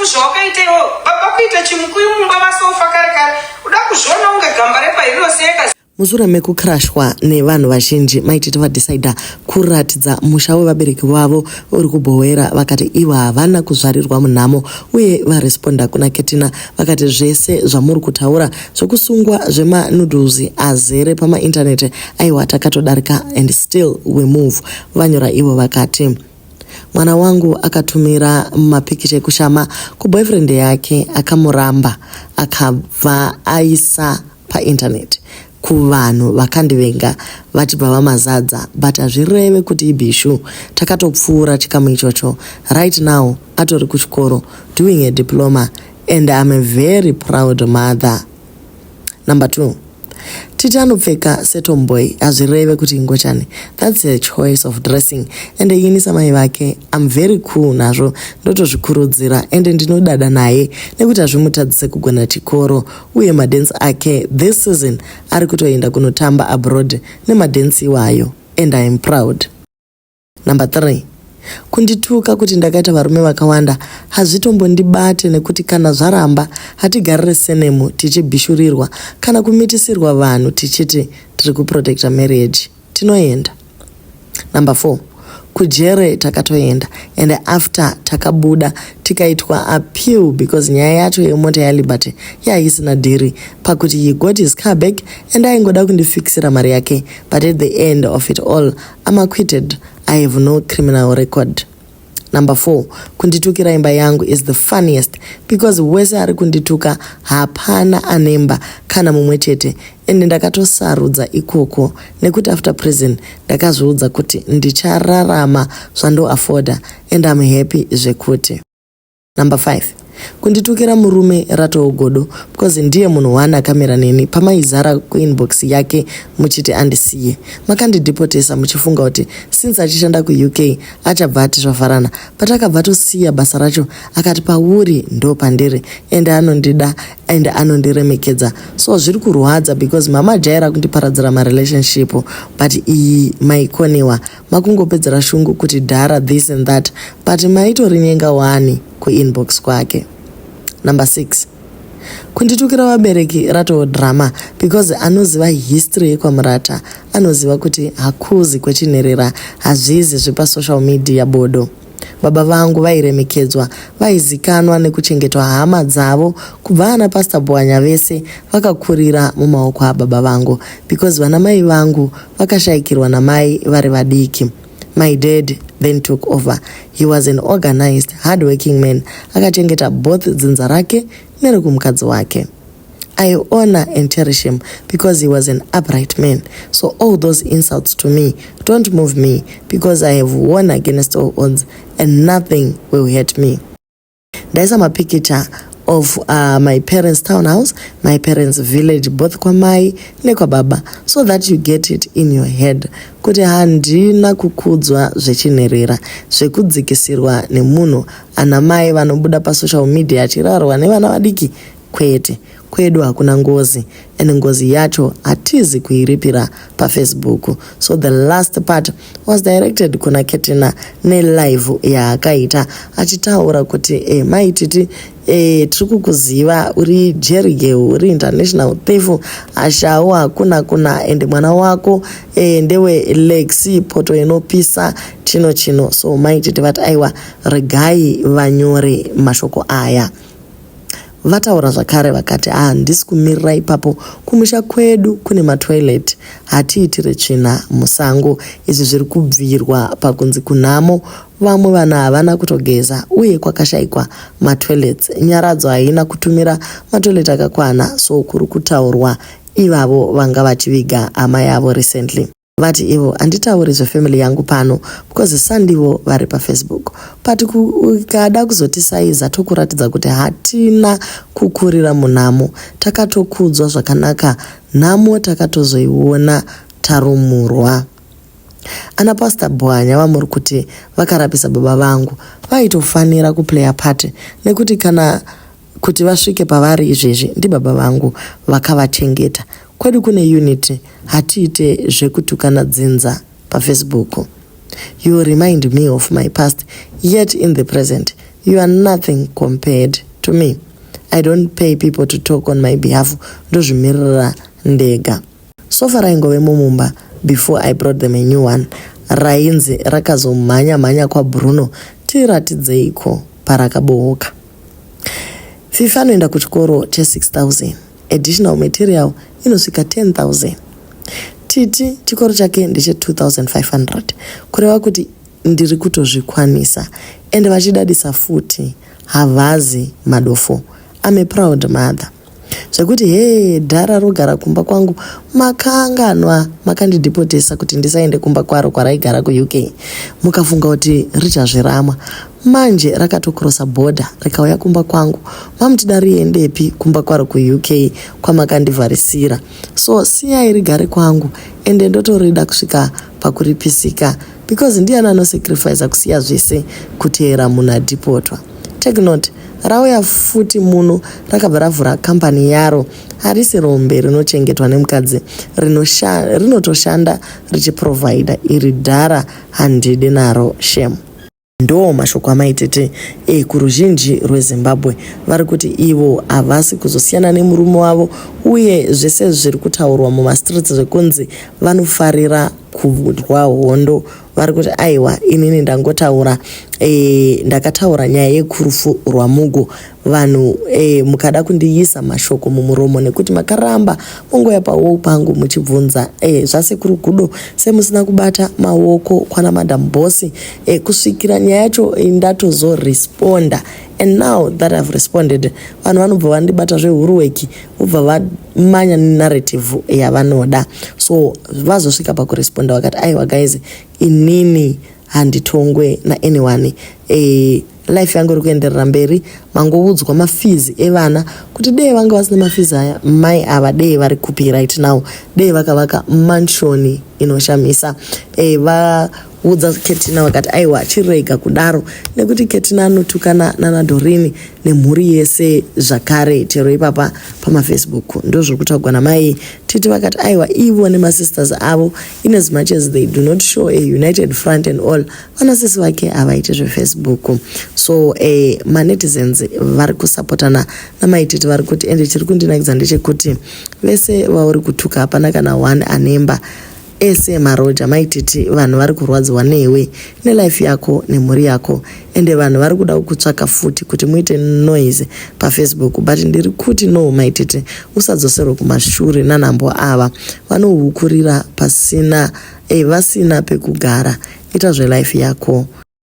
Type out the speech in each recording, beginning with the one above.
Zvamufu zvawakaita iwewe. Baba kuita chimukuyu mumba vasofa kare kare. Uda kuzviona unge gamba repaHirosi yeka. Mushure mekucrashwa nevanhu vazhinji, Mai Titi vadecider kuratidza musha wevabereki vavo uri kuBhowera, vakati ivo havana kuzvarirwa munhamo, uye varesponda kuna Ketina vakati zvese zvamuri kutaura zvekusungwa zvemanoodles azere pamaintaneti, aiwa, takatodarika and still we move. Vanyora ivo vakati mwana wangu akatumira mapikicha ekushama kuboyfriend yake, akamuramba, akabva aisa paintaneti kuvanhu vakandivenga vachibva vamazadza, but hazvireve kuti ibhishu. Takatopfuura chikamu ichocho. Right now atori kuchikoro doing a diploma and I'm a very proud mother. Number two, Titi anopfeka setomboy hazvireve kuti ingochani. That's a choice of dressing, and ini samai vake I'm very cool nazvo, ndotozvikurudzira ende ndinodada naye nekuti hazvimutadzise kugona chikoro uye madhensi ake. This season ari kutoenda kunotamba abroad nemadhensi iwayo and I am proud. Number three, kundituka kuti ndakaita varume vakawanda hazvitombondibate nekuti kana zvaramba hatigarire senemu tichibhishurirwa kana kumitisirwa vanhu tichiti tiri kuprotecta marriage. Tinoenda. Number four, kujere takatoenda and after takabuda tikaitwa appeal because nyaya yacho yemota yaLiberty yaisina dhiri pakuti he got his car back and aingoda kundifikisira mari yake, but at the end of it all I'm acquitted. I have no criminal record. Number four, kunditukira imba yangu is the funniest because wese ari kundituka hapana anemba kana mumwe chete, ende ndakatosarudza ikoko nekuti after prison ndakazviudza kuti ndichararama zvandoafforda and I'm happy zvekuti. Number five, kunditukira murume ratoo godo because ndiye munhu one akamira neni pamaizara kuinbox yake muchiti andisiye. Makandidhipotesa muchifunga kuti since achishanda kuUK achabva ati zvavharana, but akabva tosiya basa racho akati pauri ndo pandiri, ende anondida and anondiremekedza. So zviri kurwadza because mama jaira kundiparadzira marelationship, but iyi maikoniwa makungopedzera shungu kuti dhara this and that, but maitorinyenga wani kuinbox kwake. Number six, kunditukira vabereki ratoo drama because anoziva history yekwaMurata anoziva kuti hakuzi kwechinherera, hazvizi zvepasocial media bodo. Baba vangu vairemekedzwa, vaizikanwa nekuchengetwa hama dzavo kubva ana Pastor Bwanya vese vakakurira mumaoko ababa vangu because vana mai vangu vakashayikirwa namai vari vadiki. My dad then took over. He was an organized, hardworking man, akachengeta both dzinza rake nerekumukadzi wake. I honor and cherish him because he was an upright man. So all those insults to me don't move me because I have won against all odds and nothing will hurt me. Ndaisa mapikicha of my parents' townhouse, my parents' village, both kwamai nekwababa, so that you get it in your head kuti handina kukudzwa zvechinherera zvekudzikisirwa nemunhu ana mai vanobuda pasocial media achirarwa nevana vadiki. Kwete, kwedu hakuna ngozi and ngozi yacho hatizi kuiripira paFacebook. So the last part was directed kuna Ketina nelive yaakaita achitaura kuti Maititi, tiri kukuziva uri jerigel, uri international thief, ashawo hakuna kuna, and mwana wako ndewe lexi poto inopisa chino chino. So Maititi vati aiwa, regai vanyore mashoko aya. Vataura zvakare vakati handisi kumirira ipapo, kumusha kwedu kune matoilet, hatiitire tsvina musango. Izvi zviri kubvirwa pakunzi kunhamo vamwe vanhu havana kutogeza uye kwakashayikwa matoilets. Nyaradzo haina kutumira matoilet akakwana, so kuri kutaurwa ivavo vanga vachiviga hama yavo recently. Vati ivo handitauri zvefamily yangu pano because sandivo vari paFacebook, but ukada kuzotisaiza tokuratidza kuti hatina kukurira munhamo, takatokudzwa zvakanaka. Nhamo takatozoiona tarumurwa. Ana Pastor Bwanya vamuri kuti vakarapisa baba vangu vaitofanira kuplaya part nekuti kana kuti vasvike pavari izvezvi ndibaba vangu vakavachengeta. Kwedu kune unity, hatiite zvekutukana dzinza paFacebook. You remind me of my past, yet in the present. You are nothing compared to me. I don't pay people to talk on my behalf. Ndozvimirira ndega. Sofa raingovemo mumba before I brought them a new one. Rainzi rakazomhanya mhanya kwaBruno tiratidzeiko parakabooka. Fifi anoenda kuchikoro che6000 additional material inosvika 10000. Titi chikoro chake ndeche2500 kureva kuti ndiri kutozvikwanisa ende vachidadisa futi havazi madofo. I'm a proud mother. Zvekuti hee dhara rogara kumba kwangu makanganwa makandidhipotesa kuti ndisaende kumba kwaro kwaraigara kuUK mukafunga kuti richazviramwa manje rakatokrosa bhodha rikauya kumba kwangu mamutida riendepi kumba kwaro kuUK kwamakandivharisira so siyai rigare kwangu ende ndotorida kusvika pakuripisika because ndiani anosacrifica kusiya zvese kuteera munhu adhipotwa. Take note, rauya futi muno rakabva ravhura kambani yaro harisi rombe rinochengetwa nemukadzi rinotoshanda richiprovhaida iri dhara handidi naro shem. Ndo mashoko amaitete kuruzhinji rweZimbabwe vari kuti ivo havasi kuzosiyana nemurume wavo uye zvese zviri kutaurwa mumastreets zvekunzi vanofarira kurwa hondo vari kuti aiwa inini ndangotaura ndakataura nyaya yekurufu rwamugo vanhu mukada kundiisa mashoko mumuromo nekuti makaramba mongoya pawo pangu muchibvunza zvasekuru gudo semusina kubata maoko kwana Madam Boss kusvikira nyaya yacho ndatozoresponda. And now that I've responded, vanhu vanobva vandibata zvehuruweki vobva vamanya nenarrative yavanoda. So vazosvika pakuresponda vakati aiwa guys, inini handitongwe naanyone life yangu iri kuenderera mberi. Mangoudzwa mafees evana kuti dei vanga vasina mafees aya mai ava dei vari kupi right now, dei vakavaka mansion inoshamisa. Vaudza Ketina vakati aiwa chirega kudaro nekuti Ketina anotukana nanaDorini nemhuri yese zvakare chero ipapa pamaFacebook ndo zviri kutaurwa namai Titi. Vakati aiwa ivo nemasisters avo, in as much as they do not show a united front and all, vanasisi vake havaiti zveFacebook. So manetizens vari kusapotana namaititi vari kuti ende chiri kundinakidza ndechekuti vese vauri kutuka hapana kana one anemba ese maroja. Maititi, vanhu vari kurwadziwa newe nelife yako nemhuri yako ende vanhu vari kuda kukutsvaka futi kuti muite noise paFacebook, but ndiri kuti no, Maititi, usadzoserwe kumashure nanhambo ava vanohukurira pasina vasina pekugara. Ita zvelife yako.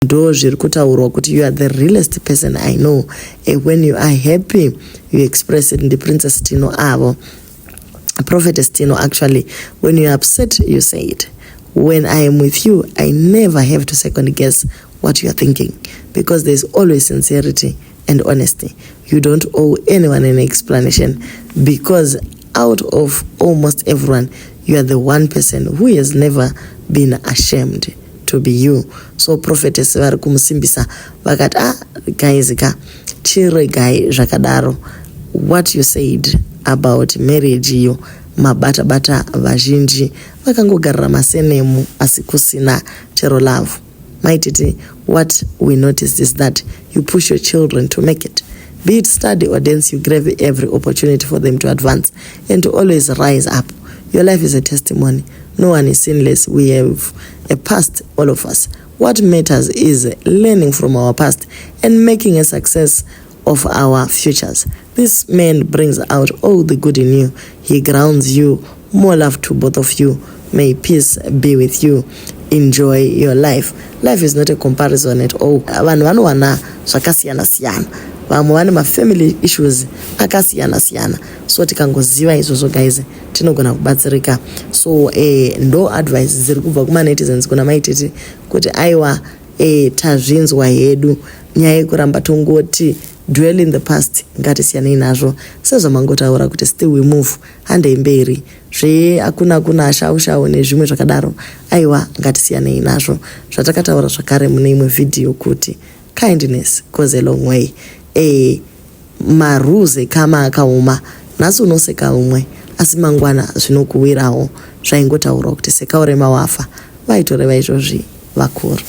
Ndo zviri kutaurwa kuti you are the realest person I know. When you are happy, you express it. NdiPrincess Tino avo, Prophetess Tino actually. When you are upset, you say it. When I am with you, I never have to second guess what you are thinking because there's always sincerity and honesty. You don't owe anyone an explanation because out of almost everyone, you are the one person who has never been ashamed to be you. So prophetess vari kumusimbisa vakati ah guys ka chiregai zvakadaro. What you said about marriage iyo mabata bata vazhinji vakangogarira masenemu asi kusina chero love. Maititi, what we noticed is that you push your children to make it. Be it study or dance, you grab every opportunity for them to advance and to always rise up. Your life is a testimony. No one is sinless. We have a past, all of us. What matters is learning from our past and making a success of our futures. This man brings out all the good in you. He grounds you. More love to both of you. May peace be with you. Enjoy your life. Life is not a comparison at all. Vanhu vanowana zvakasiyana siyana, vamwe vane mafamily issues akasiyana siyana, so tikangoziva izvozvo guys, tinogona kubatsirika. So ndo advice dziri kubva kumanetizens kuna Maititi kuti aiwa tazvinzwa hedu. Nyaya yekuramba tongoti dwell in the past ngatisiyanei nazvo. Sezvamangotaura kuti still we move, handei mberi. Zve hakuna kuna shau shau nezvimwe zvakadaro, aiwa ngatisiyanei nazvo. Zvatakataura zvakare mune imwe vhidhiyo kuti kindness goes a long way. Marules ekama akaoma. Nhasi unoseka umwe asi mangwana zvinokuwirawo. Zvaingotaurwa kuti seka urema wafa, vaitoreva izvozvi vakuru.